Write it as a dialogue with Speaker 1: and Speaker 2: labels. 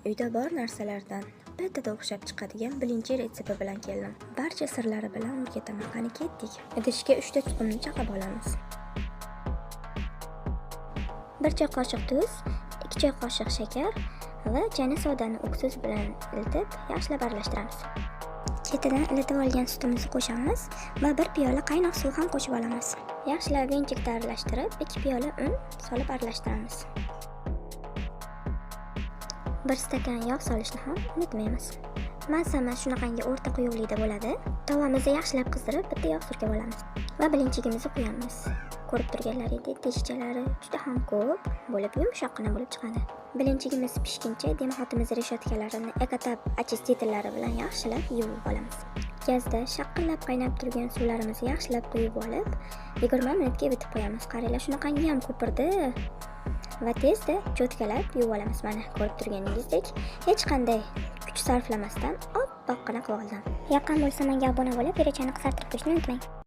Speaker 1: Uyda bor narsalardan bittada o'xshab chiqadigan блинчик retsepti bilan keldim. Barcha sirlari bilan o'rgataman. Qani, ketdik. Idishga 3 ta tuxumni chaqib olamiz. 1 choy qoshiq tuz, 2 choy qoshiq shakar va chayna sodani уксус bilan ilitib, yaxshilab aralashtiramiz. Ketidan ilitib olgan sutimizni qo'shamiz va 1 piyola qaynoq suv ham qo'shib olamiz. Yaxshilab венчик da aralashtirib, 2 piyola un solib aralashtiramiz. 1 stakan yog' solishni ham unutmaymiz. Massamiz shunaqangi o'rta quyuqlikda bo'ladi. Tovamizni yaxshilab qizdirib, bitta yog' surkab olamiz va блинчик imizni quyamiz. Ko'rib turganlaringdek, teshikchalari juda ham ko'p bo'lib, yumshoqqina bo'lib chiqadi. Блинчик imiz pishguncha дымоход imiz reshotkalarini Ekotab очиститель lari bilan yaxshilab yuvib olamiz. Gazda shaqillab qaynab turgan suvlarimizni yaxshilab quyib olib, 20 minutga ivitib qo'yamiz. Qaranglar, shunaqangi ham ko'pirdi va tezda чётка lab yuvib olamiz. Mana, ko'rib turganingizdek, hech qanday kuch sarflamasdan oppoqqina qilib oldim. Yoqqan bo'lsa, menga obuna bo'lib, perechani qizartirib qo'yishni unutmang.